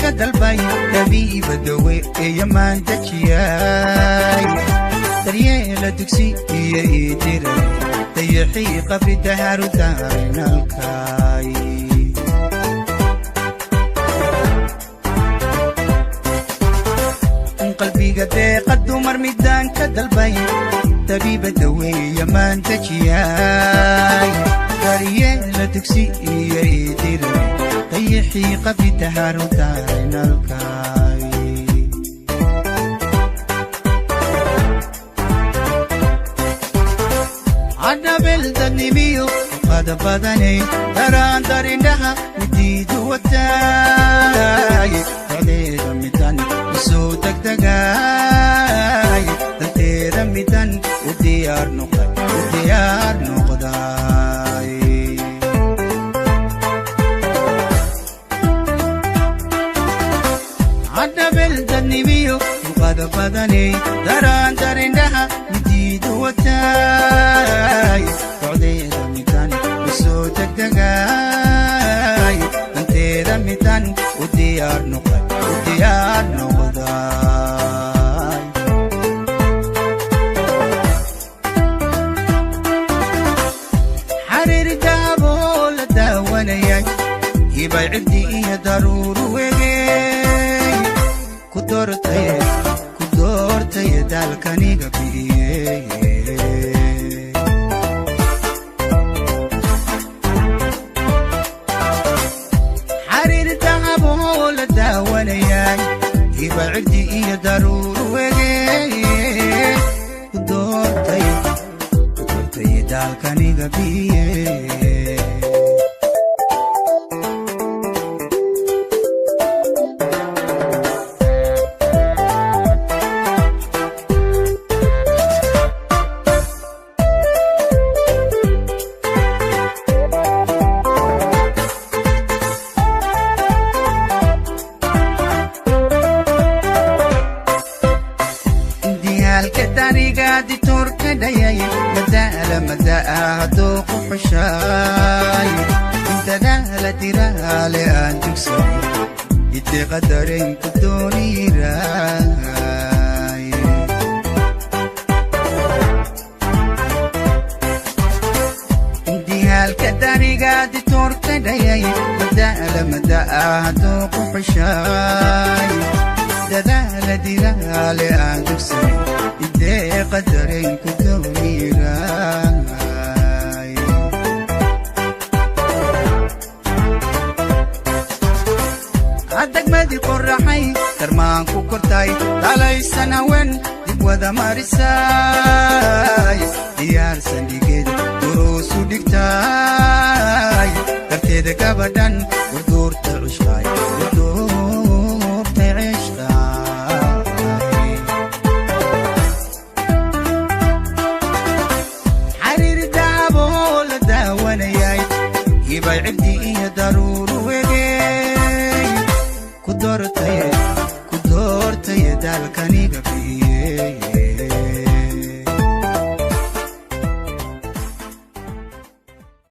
ka dalbay, dabiiba dawe eeyamaan dejiyay, daryeela dugsi iyo iidiray, dayaxii qabri daharu daarinalkay. Qalbiga deeqa dumar midaan ka dalbay, dabiiba daweeyamaan dejiyay, daryeela dugsi iyo iidiray, dayaxii qabri daharu daarinalkay. Cadhabel dadnimiyo qada badanay, daraan darindhaha midiidu wataay, docdeeda midan isoo degdegaay, danteeda midan u diyaar noqday, u diyaar noqday. Cadhabel dadnimiyo duqada badanay, daraan darindhaha midiidu wataay, docdeeda midan isoo degdegaay, danteeda midan u diyaar noqday, u diyaar noqday. Xariir daaboo la daawanayay, hibay cirdi iyo daruuru wegey, ku doortaye, ku doortaye, daalkaniga bi'iyey. Xariir dahaboo la daawanayay, hiba cirdi iyo daruuru wegey, ku doortaye, ku doortaye, daalkaniga bi'iyey. Diyaalka dariga ditoorka dhayay, madaala madaa hadduu ku xushaay, intadaala diraale aan dugsanay, ite qadaraynku dooniiraay. Diyaalka dariga ditoorka dhayay, madaala madaa hadduu ku xushaay, dadaala diraale aan dugsanay, idee qadaraynku dooniiraay. Adagmadii qoraxay darmaan ku kortay, dhalaysan haween dib wada marisay, diyaarsan dhigeed duruusu dhigtay, darteeda gabadhan